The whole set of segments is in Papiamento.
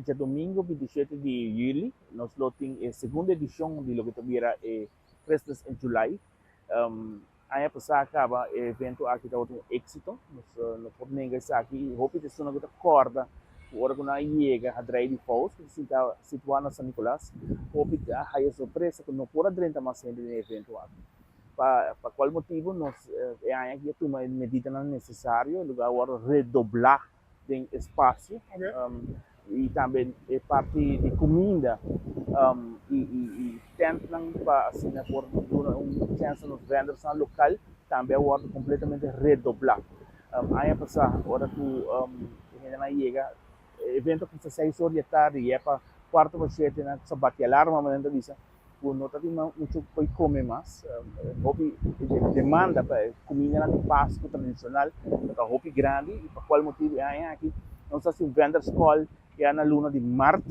Djadomingo 27 di yüli, nos lo tin e segundo edishon di loke ta bira e Christmas in July. Aña pasá a kaba e evento aki tabata un éksito, nos no por nenga esaki i hopi persona ku ta kòrda ku ora ku nan a yega Hadrei di Fous ku ta sinta situá na San Nicolas, hopi a haya sorpresa ku no por a drenta mas hende den e evento aki. Pa kual motibu nos e aña aki a tuma e medidanan nesesario, e lugá a wòrdu redoblá den espacio y tambe e parti di cuminda y tentnan pa asina por duna un chance na nos vendorsnan local tambe a wordo completamente redobla. Aña pasa ora cu hendenan yega e evento a cuminsa seis or di e tardi y e pa cuarto pa shete nan sa bati alarma manera nan ta bisa. Ku no ta tin muchu por kome mas. Hopi demanda pa e kumindanan di Pasku tradishonal ta hopi grandi i pa kual motibu e aña aki nos ta hasi un vendors call ya na luna di mart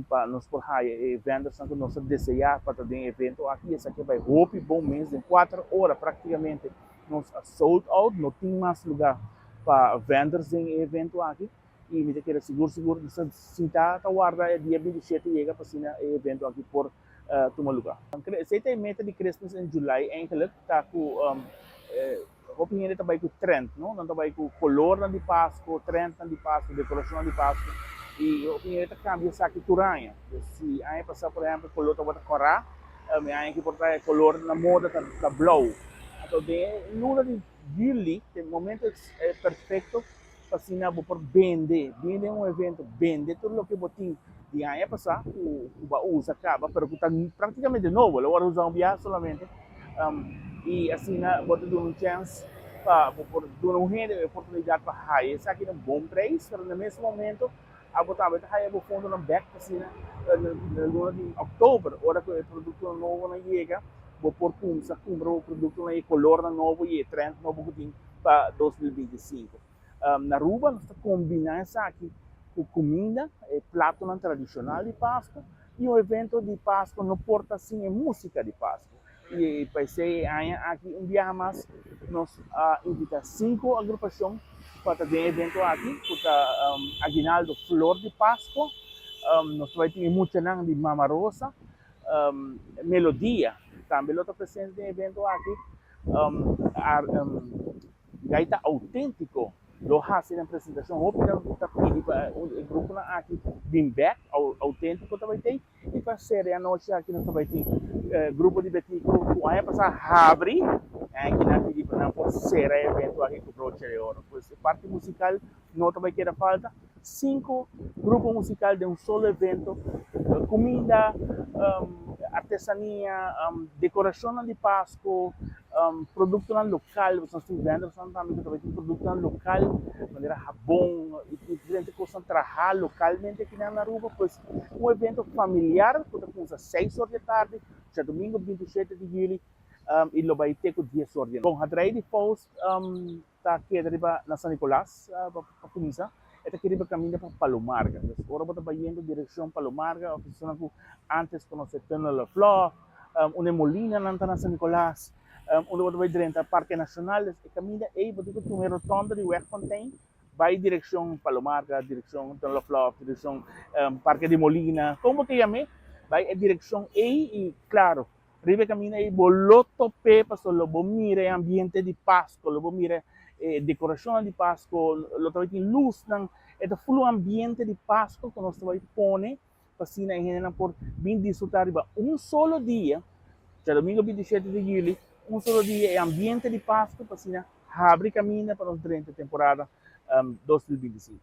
pa nos por haya e vendorsnan ku nos ta deseá pa ta den e evento aki. Esaki a bai hopi bon mes den kuater ora praktikamente nos a sold out, no tin mas lugá pa vendors den e evento aki. Y mi ta kere sigur sigur mi sa sinta ta warda e dia 27 yega pa asina e evento aki por tuma luga. Esey ta e meta di Christmas in July eigenlijk ta cu hopi hende ta bay cu trend no, nan ta bay cu colornan di Pasco, trendnan di Pasco, decoracionnan di Pasco y hopi hende ta cambia esaki tur aña. Dus si aña pasa por ehempel color tabata cora, e aña aki por ta e color na moda ta blauw. Anto den e luna di juli ta e momento perfecto. Pa asina bo por bende, bini den un evento, bende tur loke bo tin di aña pasá ku bo a usa kaba, pero ku ta praktikamente nobo, lo wòrdu usa un biaha solamente. I asina bo ta duna un chèns pa bo por duna un hende e oportunidat pa haya esaki na un bon preis, pero na mes momento abo tambe ta haya bo fondonan bèk pa asina na luna di òktober, ora ku e produktonan nobonan yega, bo por kumsa kumpra bo produktonan i e kolornan nobo i e trènt nobo ku tin pa 2025. Na Aruba nos ta combina esaki cu cuminda, e platonan tradicional di Pasco y un evento di Pasco no por ta sin e musica di Pasco. Y pa esey e aña aki un biaha mas nos a invita cinco agrupacion pa ta den e evento aki cu ta Aguinaldo Flor di Pasco, nos ta bay tin e muchanan di Mama Rosa, Melodia tambe lo ta presente den e evento aki. Gaita Auténtiko lo hasi nan presentashon. Hopi ta pidi pa e gruponan aki bin bek. Auténtiko ta bai tei. I pa sera e anochi aki nos ta bai tin grupo di Betico ku aña pasá habri. Aki nan pidi pa nan por sera e evento aki ku broche de oro. Pues e parti musikal no ta bai keda falta. Sinku grupo musikal den un solo evento, kuminda, artesania, dekorashonnan di Pasko, produktonan lokal, nos tin vendersnan tambe ku ta bai tin produktonan lokal manera habon i diferente kosnan traha lokalmente aki na Aruba. Pues un evento familiar ku ta kuminsá seis or di e tardi djadumingu 27 di yüli i lo bai te ku dies or di e nochi. Bon, Hadrei di Post ta keda riba na San Nicolas pa cuminsa, e ta keda riba caminda pa Palo Marga. Entonces ora bo ta bayendo direccion Palo Marga of persona cu antes conoce Tunnel of Love, unda e molinanan ta na San Nicolas, unda bo ta bay drenta Parke Nacional, e caminda ey bo tin cu tuma e rotonda di Weg Fontein bay direccion Palo Marga, direccion Tunnel of Love, direccion Parke di Molina, con bo ta yam'e, bay e direccion ey y claro, Riba e kaminda ei bo lo top'é pasobra lo bo mira e ambiente di Pasko, lo bo mira e dekorashonnan di Pasko, lo ta bai tin lusnan. E ta ful un ambiente di Pasko ku nos ta bai pone pa asina e hendenan por bin disfrutá riba un solo dia, djadomingo 27 di yüli, un solo dia e ambiente di Pasko pa asina habri kaminda pa nos drenta temporada 2025.